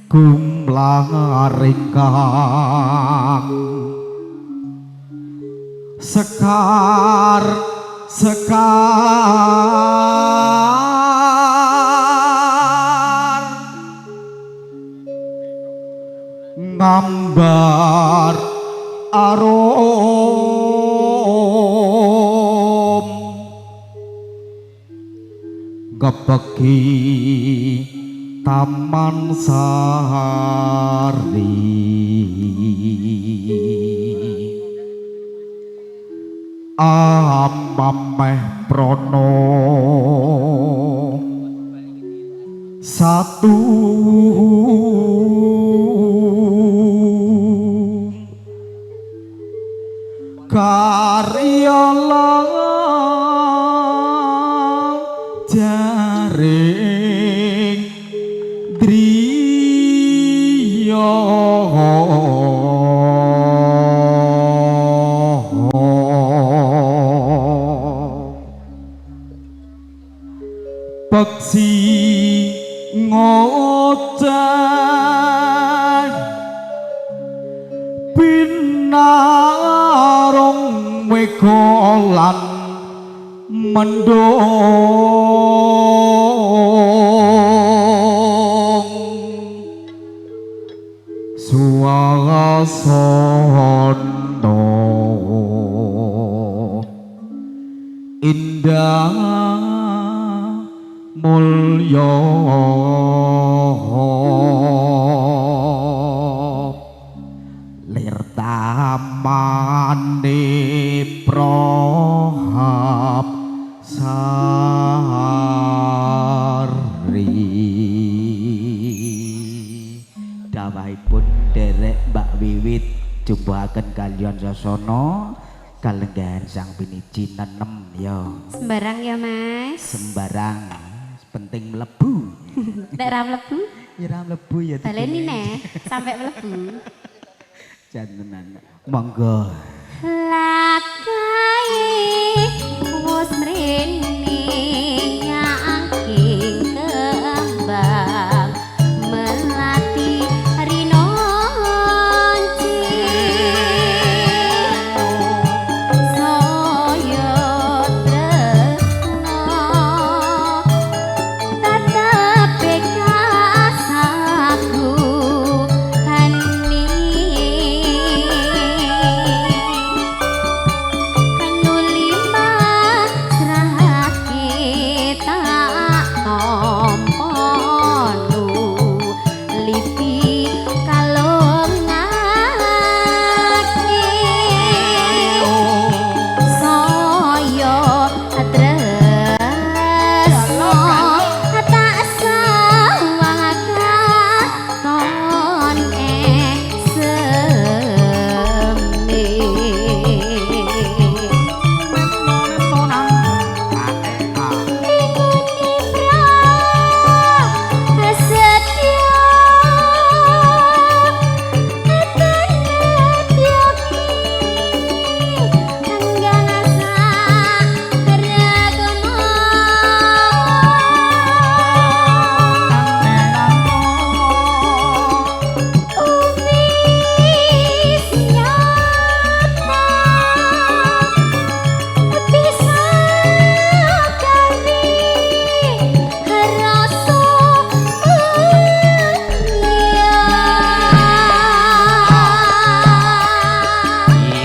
Gumlaring kang sekar sekar ngambar arum kepeki Taman Sari amameh prono satu karya jaring driya peksi ngoceh pinarung wegolan mendung suasana indah mulya lir tamane prohab sari. Dawahipun derek Mbak Wiwit jumbuhaken kaliyan sasana kalenggahan sang piniji nenem ya. Sembarang ya Mas. Sembarang penting mlebu. Nek ra mlebu? Ya ra mlebu ya. Baleni neh sampai mlebu. Jantenan. Monggo. Lakae wis mrene nyangking kembang melati rinonci saya tresno tetep kasaku hani kanuli masrahake tak tampa lipi kalungake saya tresno tak sawang katon eseme.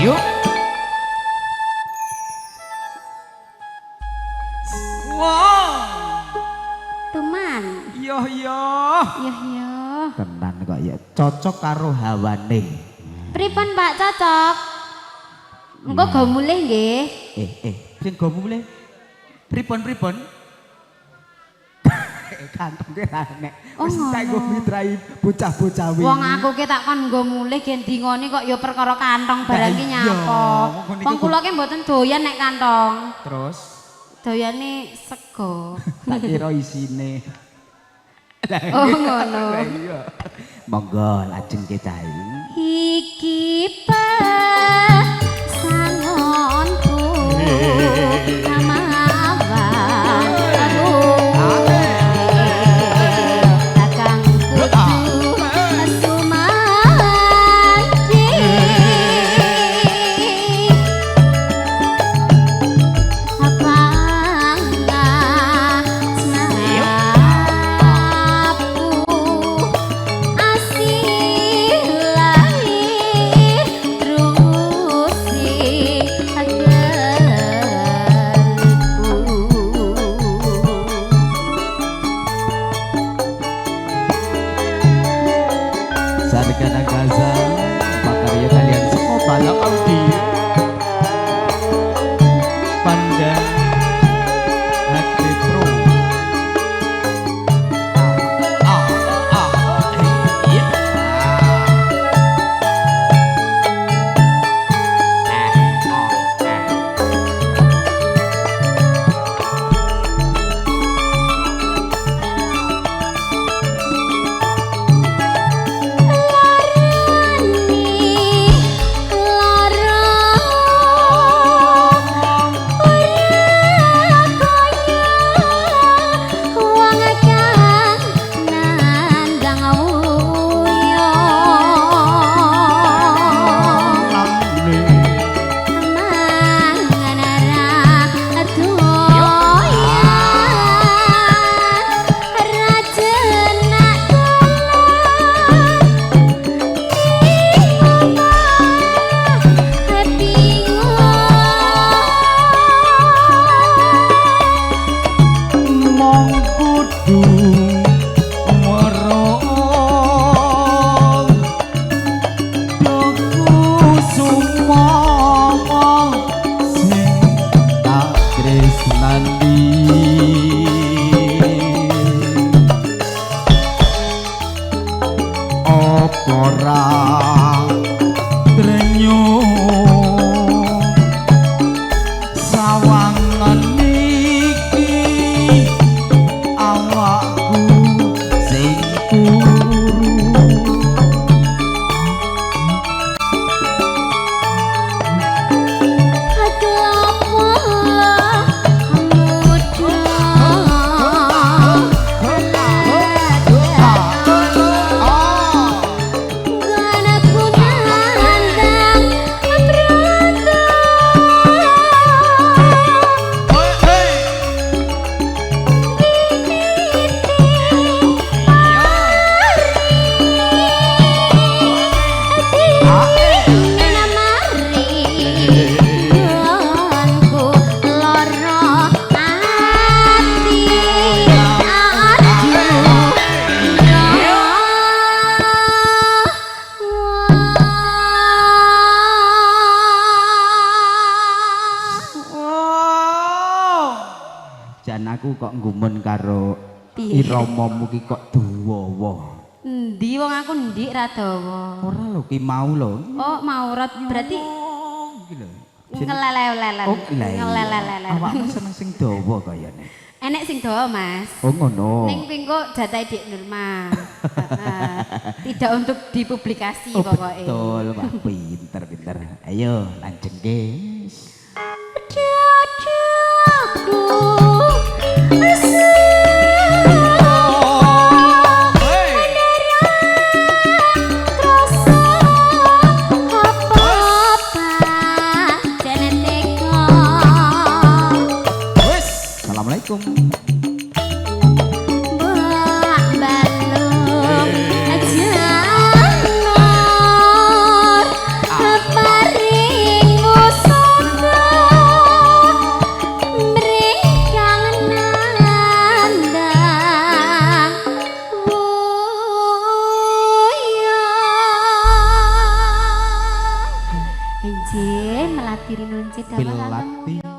Yuk. Wah. Tuman. Yo yo. Yo yo. Tenan kok ya cocok karo hawane. Pripun Pak cocok? Engko go mulih nggih. Sing go mulih. Pripun-pripun? Kantong ki ra nek. Oh, Wis tak ngono. nggo mitrai bocah-bocah wingi. Wong aku ki tak kon nggo mulih gen dingoni kok ya perkara kantong barang ki Lah iya, nyapa. wong niku Wong kula ki mboten doyan nek kantong. Terus Doyane sego. tak kira isine. Oh ngono. Lah iya. Monggo lajeng kecai. Iki pesangonku kamawan kakang kudu Sargana Gaza, Pak Karyo kalian semua balap Audi. Panda HD Pro. Ah, ah, iya. Aku kok nggumun karo iramamu ki kok dawa. Endi wong aku ndik ra dawa. Ora lho ki mau lho. Oh, mau berarti iki lho. Ngelelelelen. Ngelelelelen. Awakmu seneng sing dawa kayane. Enek sing dawa, Mas. Oh, ngono. Ning kuwi engko jatahe Dik Nurma. Tidak untuk dipublikasi oh, pokoknya. Betul, Pak. Pinter-pinter. Ayo lanjengke. Dadaku Assalamualaikum. Melati.